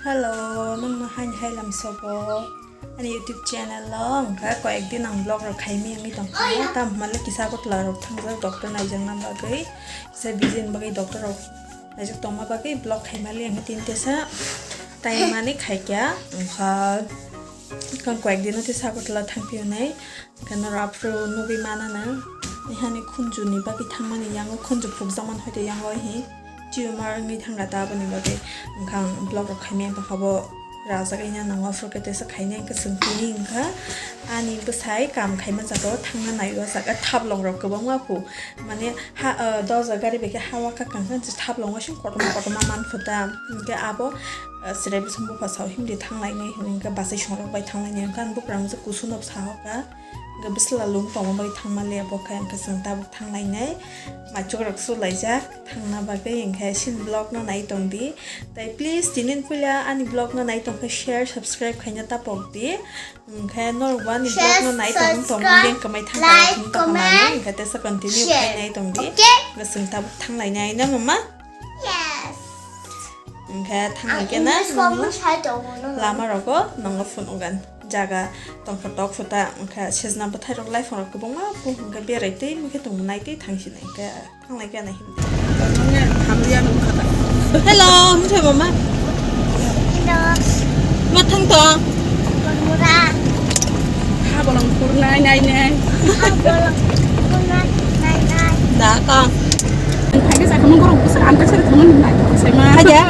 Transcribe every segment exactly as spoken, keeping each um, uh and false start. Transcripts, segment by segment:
Hello, nokno haini hai lamsogo ani YouTube channel o wngkha koyek din ang vlog rok khaimani wngwi tongkha. Tamo hwnba le kisa Agartala rok thangjak doctor naijakna bagwi, kisa busy ni bagwi doctor rok naijak tongma bagwi vlog khaimani wngwi tini tesa time ani khaikha wngkha. Kang koyek din o tesa Agartala thangphinai. Khe norok aphuru nugwi manana, ani khunju ni bagwi thangmani yango khunju phukjakmani hoite yango hi tumor wngwi thangkha ta aboni bagwi. Wngkha ang vlog rok khaimani bwkha bo rajagwi nango aphuru khe tesa khainai wngkha chwng tini wngkha ani bwsai kam khaima jaga o thangna nai o jaga thaplong rok kwbangma phu mane ha, ah, doja gari bai khe hawa kha kang khe thaplong waising kotorma kotorma manphu ta hwnkhe abo, ah, chwrai bwswng bupha sao himdi thanglainai hwnwi hwnkhe bachai songrok bai thanglainai hwnkhe ang buphang je kusu no sahoka. Hwnkhe bwsla lung tongma bai thangma le bo khe hwnkhe chwng tabuk thanglainai. Maichuk rok sulaijak thangna bagwi hwnkhe sin vlog no nai tongdi. Tai please tini puila ani vlog no nai tongkhe share subscribe khaina tapok di. Hwnkhe norok bo ani vlog no nai tong tong yang kwmai thang kha hwnkhe tong nai hwnkhe tesa continue khai nai tongdi. Hwnkhe chwng tabuk thanglainai na mama. Hwnkhe thangwi khe na lama rogo nongo phunukgan jaga tongkha tok phuta wngkha sejna bwthai rok laiphang rok kwbangma hwnkhe berai twi mukhe tongmani twi thangsinai hwnkhe thanglai khe nai himdi. Hello, mithai mama. Ma thang tong? Kha bolong purnai nai nai. Da ka. Khaja.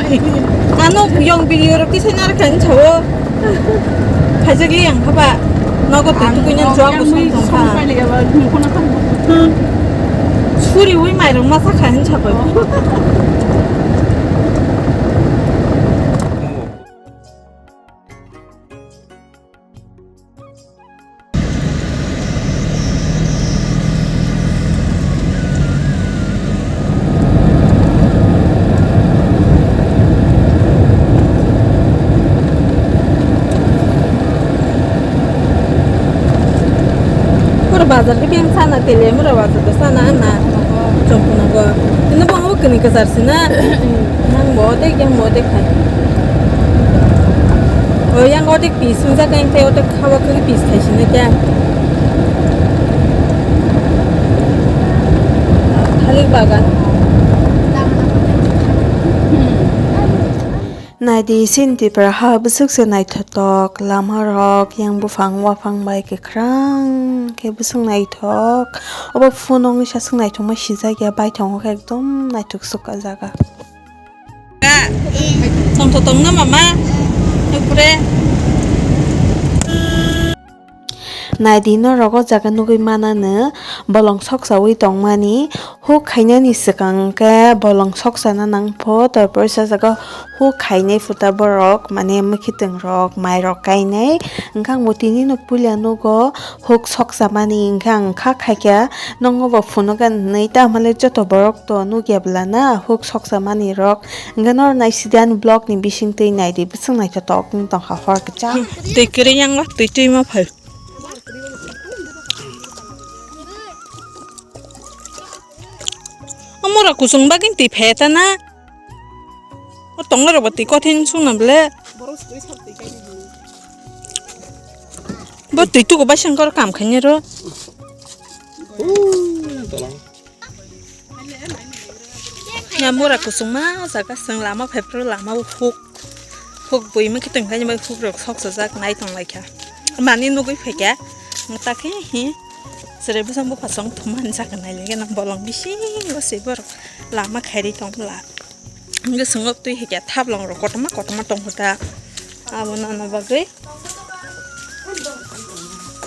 Ano yong video rok tisai nar khan chawo. Khaja gli ang khaba. Nogo twi tukui nang chuang bo song tong kha. Suri ui mairok masa kha hin chabai. Pura bazar ke biang sana tele mura bazar ke sana na. Chompunago. Ini bang o kini kesar sina. Nang bo de yang bo de khai. O yang o de pis unsa kain te o de khawa ke pis khai sina kya. Thalik bagan. Naidi, chini Tipra ha bwswk se naithotok, lama rok yang buphang waphang bai kwkhwrang khe bwswk naithok. Obo phone wngwi saswk naithokma sijak ya, baithang khe ekdom naithok suk ah jaga. Tongtho tongna mama, nukure. Naidi norok o jaga nugwi mananw bolong soksawi tongmani, huk khainani swkang khe bolong soksana nangpho, tarpor sa jaga huk khainai phuta borok mane mwkhitwng rok mai rok kainai, hwnkhe ang bo tini no puila nugo huk soksamani, hwnkhe ang kha khaikha nokno bo phunukha hinwi, tamale joto borok to nukya bwlana huk soksamani rok, hwnkhe noro naisidi ani vlog ni bisingtwi naidi bwswk naithotok wng tongkha hor kwchang. Twi kwrwi yang twi twi ma phai. O mura kuchung bagwi twi phaia ta na. O tongla rok bo twi kothin sung na ble. Bo twi tuku bai sengkor kam khainai ro. Ya mura kuchungma jaga chwng lama phaiphuru lama o huk, huk buima khe tongkha huk rok sok sajak nai tonglaikha. Mani nugwi phaikha ta khe hi chwrai bwsang bupha chwng thumani sakha nailaikheno bolong bisingo se borok lama khairi tong bwla. Hwnkhe chwng o twi hai khe thaplong rok kotorma kotorma tongkha ta abo nana bagwi.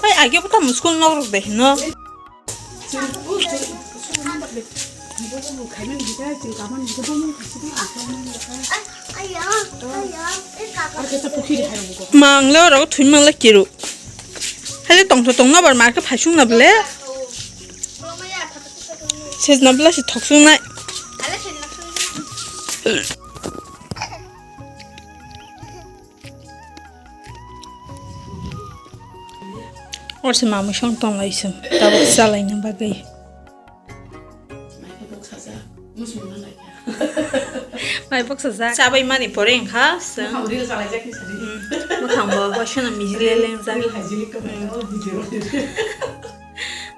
Hai age bo tamo school nok rok de hino. Mang le oro thwi mang le kiru. Hai le tongtho tongna bar mar khe phai sung na bole. Sejna bole se thok sung nai. Orse mamwi song tonglai sung tabuk chalaina bagwi. Hai boksa jak. Chabai mani pore wngkha chwng. Mwkhang reel chalaijak ni sadi. Hmm. Mwkhang bo waisano mijili lengjak. Reel hai jili kwbangma video.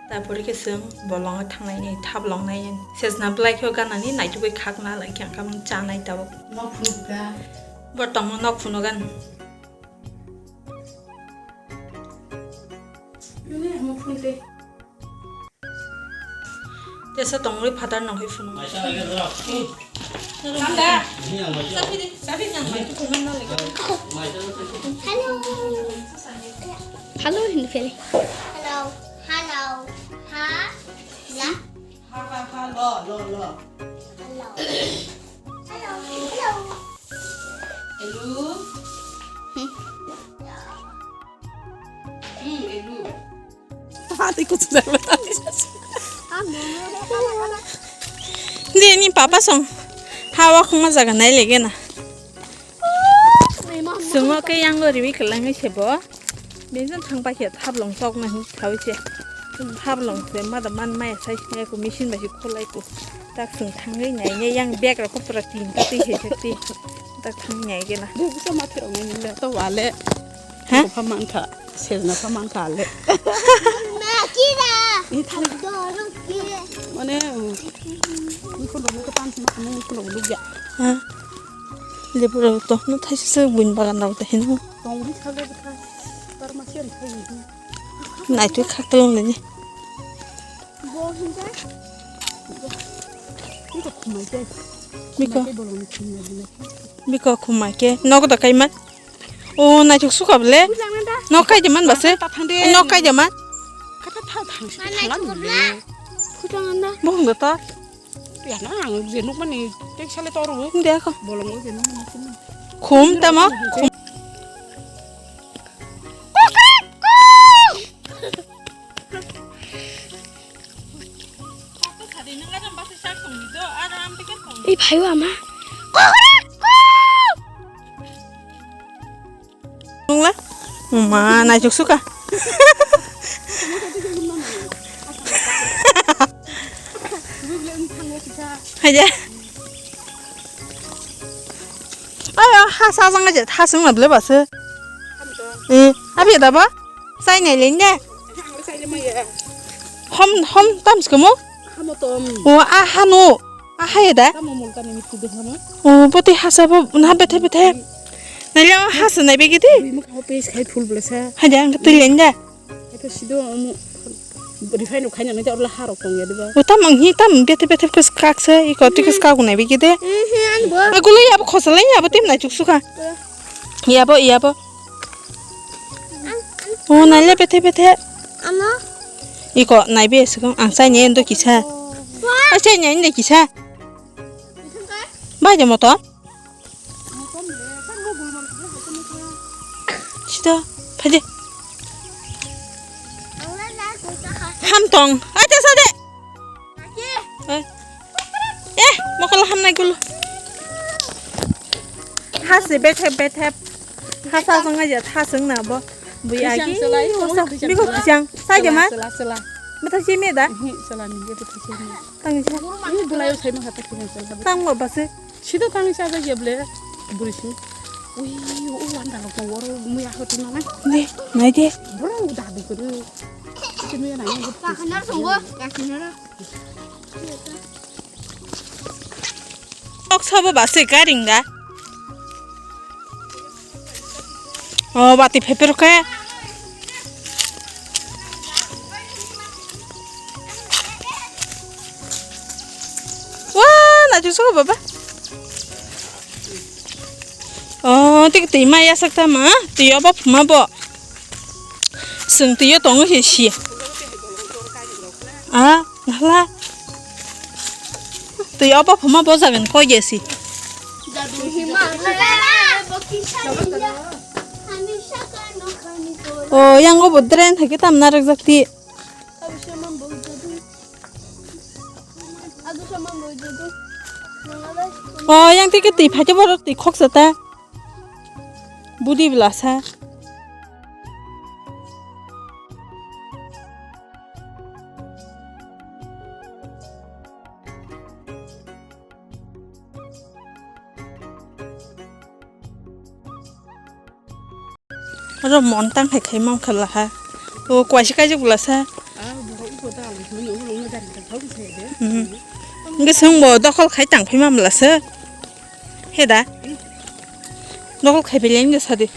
Tapore khe chwng bolongo thangnaini thap longnai. Sejna bwlai khe o ganani naitugwi khakna lai khe ang khe chanai tabuk. Nok phunukha. Bo tongma nok phunugan. Nini amo phone tei. Tesa tongwi phatar nongwi phunuk. Hello. Hello, hindi pwede. Hello. Hello. Ha? La? Ha, ha, ha, lo, lo, lo. Hello. Hello. Hello. Hello. Hmm. Hmm, hello. Hati kuchuk jaga. Dini papa song. Hawa khuma jaga nai lege na. Sungo ke yango riwi kelangi sebo. Benjang thang pai khe thaplong tokna hin thawi se. Thaplong se mada man maya sai sinai ko machine bai se kholai ko. Tak sung thangwi nai ne yang bag rok pura tin ta twi he se twi. Tak thangwi nai gena. Bu bisa mati rok nai le to wale. Ha? Ko pha man kha, sejna pha man kha le. Ma kira. Ni thang. Dorong kira. Mane, ni ko dong ko tan sima ko ni ko dong lugya. Ha? Lebu rok to no thaisa se buin bagan rok ta hino. Tongri khale bwtha. Tar ma siyan khai ni. Nai twi khak tong le ni. Bo hinja. Ni ko khumai kai. Biko. Khumai kai bolong ni khumai ni. Biko khumai ke. Nok da kai man. O nai thuk suka ble. Nok kai de man base. Nok kai de man. Kata thang thang si thang lan le. Khutang anda. Bo hung da ta. Ya na ang je nuk mani tek sale toru. Inde ko. Bolong o je nuk mani. Khum tamo. Khum. Ei, phaio ama. Nungla? Mama, naichuk suka. Haja. Ayo, ha sajang aja, ha sung na ble base. Eh, abi da ba? Sai nai le ne? Hom, hom tam skamo? O, a ha no. A ha ya da? O, boti ha sa bo na bethe bethe. Nai le ha sa nai be gidi. Haja ang twi le ne? Refine rok khaina nai orla ha rok tong ya diba. O tam ang hi tam bethe bethe kis kak se, i ko ti kis kak nai be gidi. Agulo ya bo khosa le ya bo tim nai chuk suka. Ya bo, ya bo. O nai le bethe bethe. Amo. Iko nai be sikong ang chai ne endo kisa. Wah. Ai chai ne endo kisa. Bai de moto. Sida, phaide. Ham tong. Ai ta sade. Eh, mokol ham nai gulu. Hasi bethe bethe. Hasa song aja thasung na bo. Bui agi. Biko khisang. Sai de ma. Mata si me da. Tang sa. Tang mo base. Sida tang sa ja ye ble. Buri si. Ui, o wanda lo ko woro muya ho tu na. Ne, nai de. Bro da du ko. Sida muya na. Ka khana songo. Ka khana. Tok sabo base garing da. O bati phepero khe. Wa, na ju so baba. O tik twi ma yasak ta ma, twi obo phuma bo. Sung twi yo tongo se si. A. Nahla. Twi obo phuma bo jagan koi gesi. O yang obo drain thaki tam narwk jak ti. O yang tike twi phaikhe borok twi khoksa ta. Budi bwlasa. Oro mon tang khai khai mam khala ha. O kwaisa kaijak bwla sa. Ah, borok iko ta ang thumni ulo ulo gari ta thok se de. Mhm. Hwnkhe chwng bo dokhol khai tang phai mam bwla sa. He da. Dokhol khai phai leng sa de.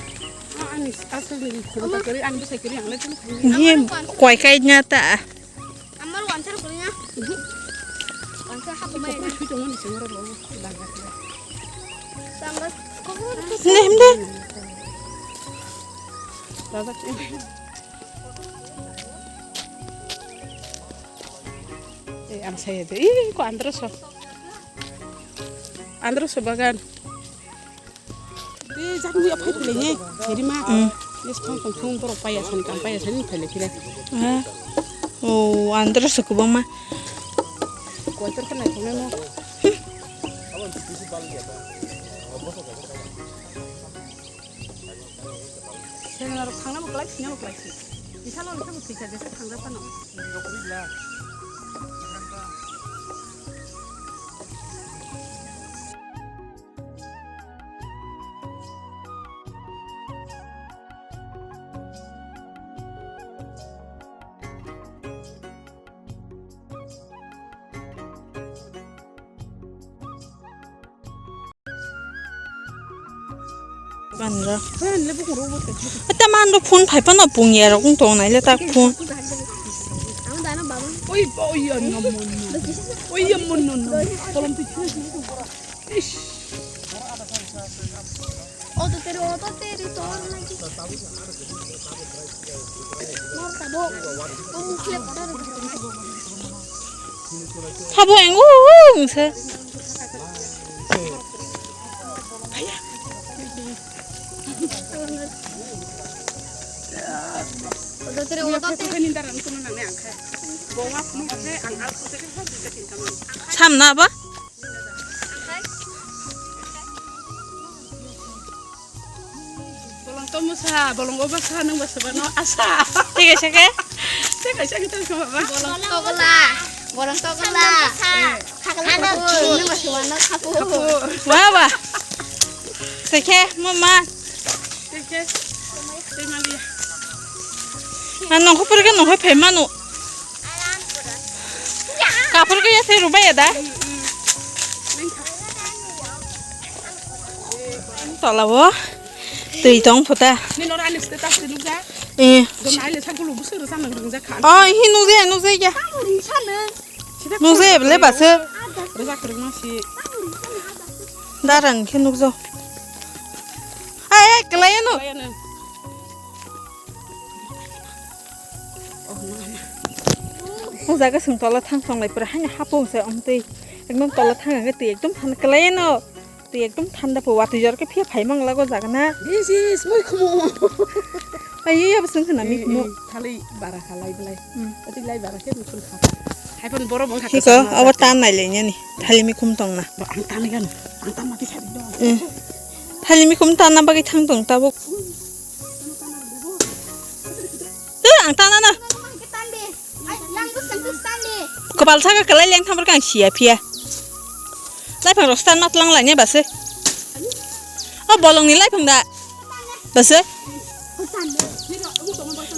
Ah, ani asal ni khoro ta kari, ani bwsai kari, ang le chwng khai. Ni kwai kai nya ta. Amar wansar kulinya. Wansar hap mai na. Sui tong ni sengor ro. Sangga. Ne himde. Rajak. Eh, ang saya de. Ih, ko andro so. Andro so bagan. Tei jat ni aphai philai ni, Rima. Hmm. Yes, phang tong thung borok paya sani, kam paya sani philai philai. Ha? Oh, andro se kubang ma. Kuator ka nai thongnai mo. Sengla rok thangna bo klai, sina bo klai si. Bisalo rok thangna thika jesa thangja phano. Manra. Ata mando phone phai phano pung ya rok tong nai le tak phone. Oi, oi, ya, no, no, no. Oi, ya, no, no, no. Kolom tu. Ish. Oto teri, oto teri, tor lagi. Mor tabok. Kamu siap tor. Tabok yang, uh, uh, ngsa. Oto teri, oto teri. Samna ba? Bolong tomo sa, bolong oba sa, nang ba sa ba no asa. Thik ase ke? Thik ase ke tong ba. Bolong togola. Bolong togola. Khakla. Nang ba sa ba no khapu. Wa ba. Thik ase, mama. Thik ase. Thik ase. Ang nongkho pore khe nongkhoi phai mano. Kaphur khe yasai rwbai ya da? Tola o twi tong phuta. Nini oro ani status twi nukjak. Eh. Dona aile sakulu busuk rwchapnang rwngjak kha. Oh, hi nukjaya, nukjaya. Nukjaya bele basa. Rwjak kwrwngma si. Daran khe nukjao. Ai, ai, kwlaiya no. Kwlaiya no. O jaga chwng tola thang tonglai pura haino hapung se omtwi ekdom tola thang hwnkhe twi ekdom than kwlaiya no. Twi ekdom thanda po watwi jor khe phiya phai mang lago jaga na. This is moi khumu. Ai yabo chwng khna mi khumu. Thalwi bara kha lai belai. Hmm. Twi lai bara khe mukhun kha. Hai phano borok wngkha. Hiko kwchangma abo jati. Tan nai le nani. Thali mi khum tong na. Ba ang tan gano. Ang tan ma kisa do. Eh. Thali mi khum tan na bagwi thang tong tabuk. Eh, ang tan na. Kwpal saka kwlai leng thamar kang sia phiya. Lai phang rok stand ma tlang lai ne base. O bolong ni lai phang da. Base.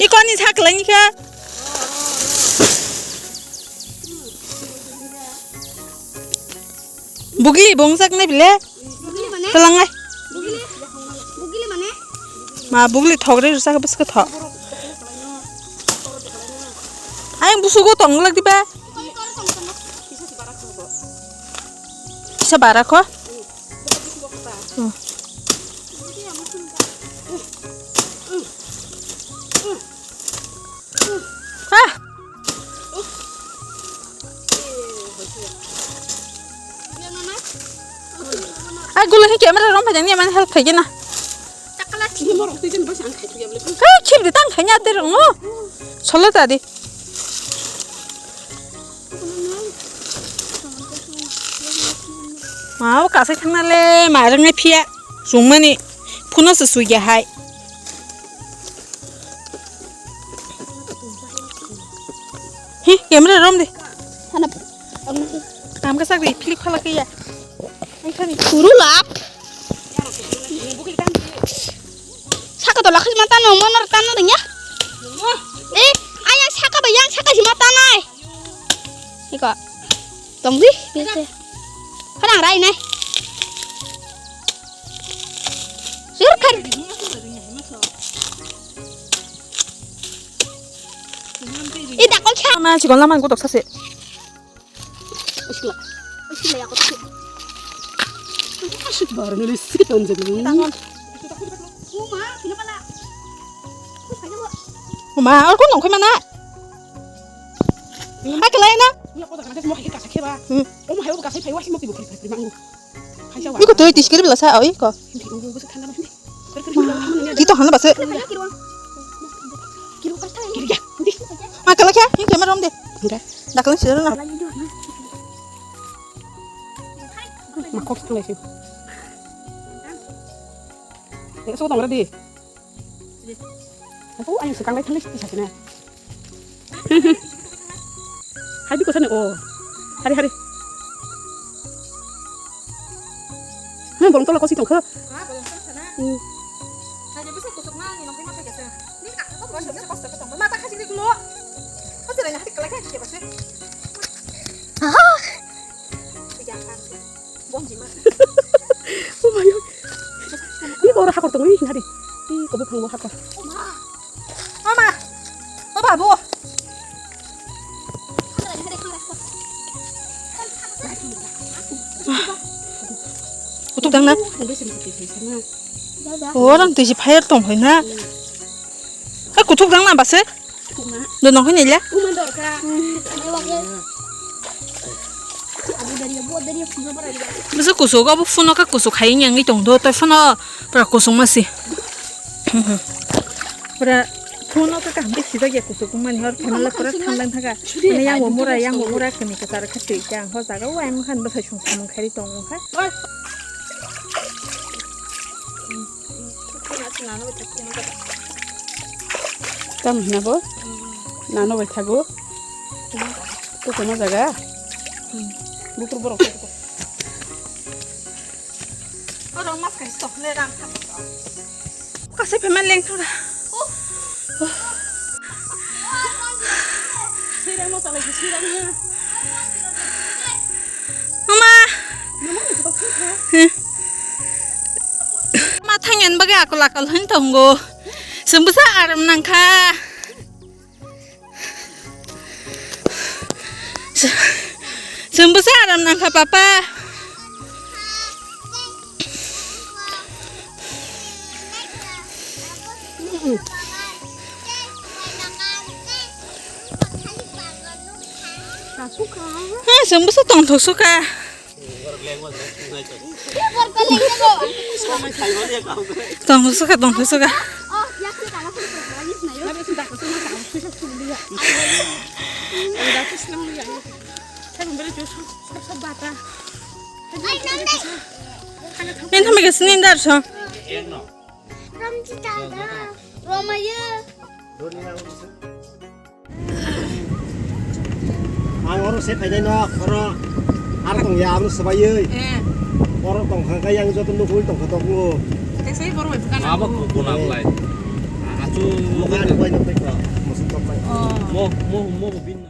Ikoni sa kwlai ni kha. Bugli bongsak nai bile. Bugli mane? Talang nai. Bugli. Bugli mane? Ma bugli thok re rusak bwswk thok. Ayang busugo tong lak diba? Kisa bara kho. Hmm. Ah. Ai gulo hi camera rom phai jani man help khai gena. Ai khip de tang khai nya te rong no. Solo ta di. Ma o kasai thang na le ma rang nai phiya. Sungmani phuno se suiya hai. Hi, camera rom de. Hana. Am ka sakri philip khala ke ya. Ai khani. Turu lap. Saka tola Khajma tano, monor tano dengya. Eh, ayang saka ba, yang saka jima tanai. Iko. Tongdi, bete. Khana rai nai. Sur khar. Ida kol cha. Na chikon lama gutok sase. Uskila. Uskila ya kol. Asik bar nuli sikit on jadi. Tangon. Uma, sila pala. Uma, aku nongkoi mana? Aku lain na. Uma, aku dah kena semua kita sakit ba. Hmm. Uma, aku kasih payah sih mau tiba-tiba manggu. Iko twi tiskiri bila sa oi ko. Tito hana base. Ma kala kya? Hi kema rom de. Dakla sira na. Ma kok thang lai si. Eh, so tong ready. Aku ayam sekang lai thang lai si sa sini. Hai biko sani o. Hari hari. Hei, bolong tola kosi tongkha. Ha, bolong tola sana. Hmm. Hai, bisa kusuk na ni nongki mata kesa. Ni ka ko ko bisa kosto ko tong. Mata khaji ni gulo. Ko tira ni hati kala khaji ke base. Ah. Tiga kan. Bom jima. Oh my God. Ni ko ora hakor tong ni hari. Ni ko bu phang bo hakor. Oh ma. Mama! O babu! Kutuk dang na? Orang tisi fire tong hoi na. Ka kutuk dang na base? Do nong hoi nile? Bwswk kusuk, obo phone-o khe kusuk hai wngya wngwi tong do, tei phone-o pura kusuk ma se. Pura phone-o khe kaham khe sijak ya kusuk wngmani, hor phaima le pura thanglai thangkha. Mane yang bo mura, yang bo mura, kani kwcharo khe twi khe ang hor jaga o ayang khan bwsai song samung khairi tong wngkha. Tamo hwnna bo? Nano bai thago. Kuchuma jaga. Bukur borok. Oro mas kai sok le rang thang. Kasai phaima leng thang da. Sirang mo salai sirang na. Mama. Ma thangyan bagwi akol akol hwn tongo. Chwng bwsa aram nangkha. Chwng bwsa aram nangkha papa. Ha, chwng bwsa tongthok suka. Tongthok suka, tongthok suka. Nini thambai khe sini dar song. Ang oro se phainai no, oro ar tong ya, abo swbaiwi. Eh. Oro tong kha, kha yang joto nukui tong kha, tongo. Tei sei borok bai bwkha abo nango. Ko bona Eh. Lai. Achu Mo kha ni bai no bai ko, mo sung tok bai. Oh. Mo, mo, mo bin.